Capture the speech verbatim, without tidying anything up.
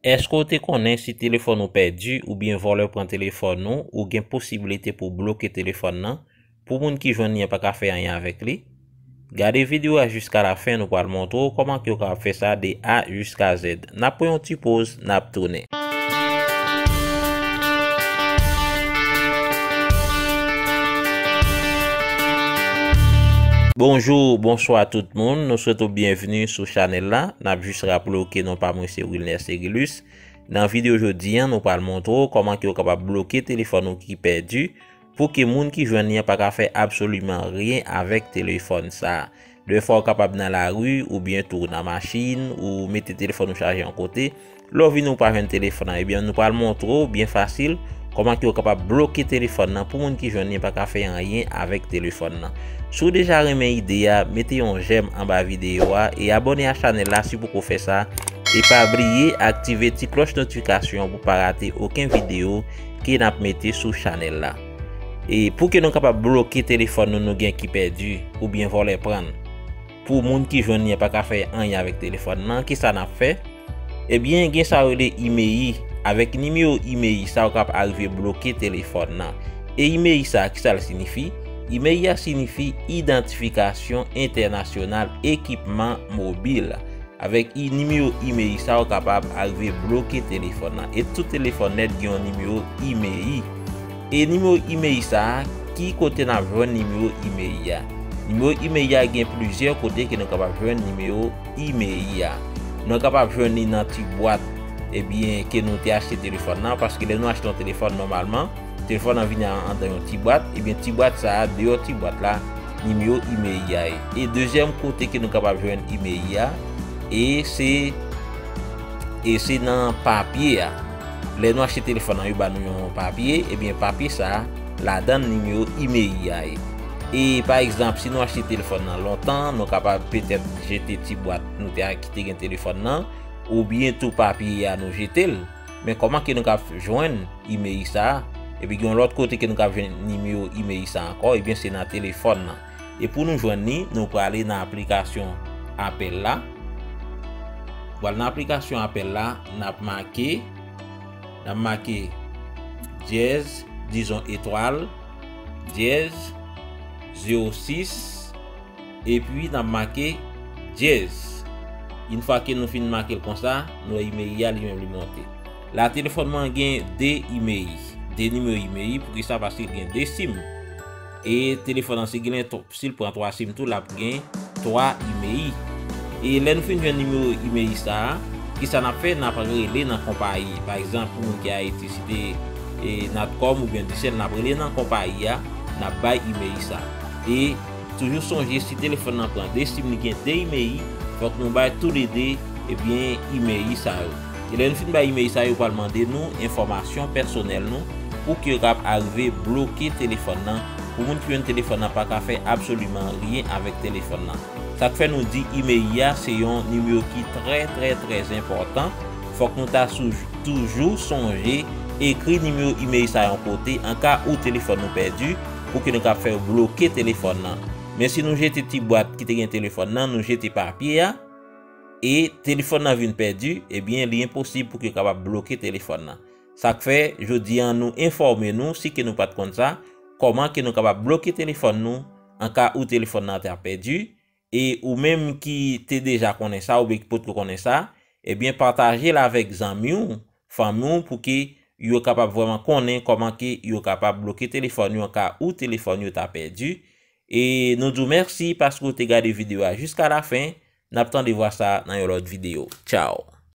Èske w te konnen si telefòn ou pèdi oubyen vòlè pran telefòn ou, ou gen posiblite pou w bloke telefòn nan? Pou moun ki jwenn li an pa ka fè anyen avèk li? Gade videyo a jiska la fen, nou pral montre w kòman ke w kapab fè sa de A jiska Z. N ap pran yon ti poz, n ap tounen. Bonjou, bonswa tout moun. Nou swete w byenveni sou chanèl la. N ap jis raple w ke non pa mwen se Wilner Serilus. Nan videyo jodi a, nou pral montre w kòman ke w kapab bloke telefòn ou ki pèdi, pou ke moun ki jwenn li an pa ka fè absoliman ryen avèk telefòn sa a. Dèfwa w kapab nan lari oubyen tou nan machin, ou mete telefòn ou chaje yon kote. Lè w vini ou pa jwenn telefòn nan, ebyen nou pral montre w byen fasil kòman ke w kapab bloke telefòn nan pou moun ki jwenn li an pa ka fè anyen avèk telefòn nan. Si w deja renmen ide a, mete yon jèm anba videyo a e abòne a chanèl la si w poko fè sa. E pa bliye aktive ti klòch notifikasyon pou pa rate okenn videyo ke n ap mete sou chanèl la. E pou ke nou kapab bloke telefòn nou, nou gen ki pèdi oubyen vòlè pran l. Pou moun ki jwenn li an pa ka fè anyen avèk telefòn nan, kisa n ap fè? Ebyen, gen sa yo rele imeyi. Avèk nimewo imeyi sa, ou kapab arive bloke telefòn nan. E imeyi sa, kisa l siyifi? Imeyi a siyifi Idantifikasyon Entènasyonal Ekipman Mobil. Avèk i-, nimewo imeyi sa, ou kapab arive bloke telefòn nan. E tout telefòn nèt gen yon nimewo imeyi. E nimewo imeyi sa a, ki kote n ap jwenn nimewo imeyi a? Nimewo imeyi a gen plizyè kote ke nou kapab jwenn nimewo imeyi a. Nou kapab jwenn li nan ti bwat, ebyen, ke nou te achte telefòn nan, paske lè nou achte yon telefòn, nòmalman, telefòn nan vini an-, anndan yon ti bwat, ebyen, ti bwat sa a, deyò ti bwat la, nimewo imeyi a ye. E dezyèm kote ke nou kapab jwenn imeyi a, e se, e se nan papye a. Lè nou achte telefòn nan, yo ba nou yon papye, ebyen, papye sa a, ladan l nimewo imeyi a ye. E pa egzanp, si nou achte telefòn nan lontan, nou kapab petèt jete ti bwat nou te a ki te gen telefòn nan, oubyen tou papye a nou jete l. Men kòman ke nou ka jwenn imeyi sa a? Epi gen yon lòt kote ke nou ka jwenn nimewo imeyi sa a ankò, ebyen se nan telefòn nan. E pou nou jwenn li, nou prale nan aplikasyon apèl la. Pral nan aplikasyon apèl la, n ap make, n ap make dyèz, dizon etwal, dyèz, zewo sis, epi n ap make dyèz. Yon fwa ke nou fin make l konsa, nou wè imeyi a li menm li monte. La, telefòn mwen gen de imeyi, de nimewo imeyi. Poukisa? Paske l gen de sim. E telefòn nan, si gen tw-, si l pran twa sim tou, l ap gen twa imeyi. E lè nou fin jwenn nimewo imeyi sa a, kisa n ap fè? N ap rele nan konpayi. Pa egzanp, pou moun ki Ayiti, si te, e, Natcom oubyen Digicel, n ap rele nan konpayi a, n ap bay imeyi sa. E toujou sonje, si telefòn nan pran de sim, li gen de imeyi, fòk nou bay toulede, ebyen, imeyi sa yo. E lè nou fin bay imeyi sa yo, yo pral mande nou enfòmasyon pèsonèl nou pou ke yo kab arive bloke telefòn nan. Pou moun ki jwenn telefòn nan pa ka fè absoliman ryen avèk telefòn nan. Sa k fè nou di imeyi a se yon nimewo ki trè, trè, trè enpòtan. Fòk nou ta sou-, toujou sonje ekri nimewo imeyi sa yon kote, an ka ou telefòn nou pèdi, pou ke nou kab fè yo bloke telefòn nan. Men si nou jete ti bwat ki te gen telefòn nan, nou jete papye a, e telefòn nan vin pèdi, ebyen, li enposib pou ke yo kapab bloke telefòn nan. Sa k fè, jodi a, nou enfòme nou, si ke nou pa t konn sa, kòman ke nou kapab bloke telefòn nou, an ka ou telefòn nan ta pèdi, e ou menm ki te deja konnen sa, oubyen ki potko konnen sa, ebyen, pataje l avèk zanmi w, fanmi w, pou ke yo kapab vrèman konnen kòman ke yo kapab bloke telefòn yo, an ka ou telefòn yo ta pèdi. E nou di w mèsi paske w te gade videyo a jiska la fen. N ap tande vwa sa nan yon lòt videyo. Tchaw!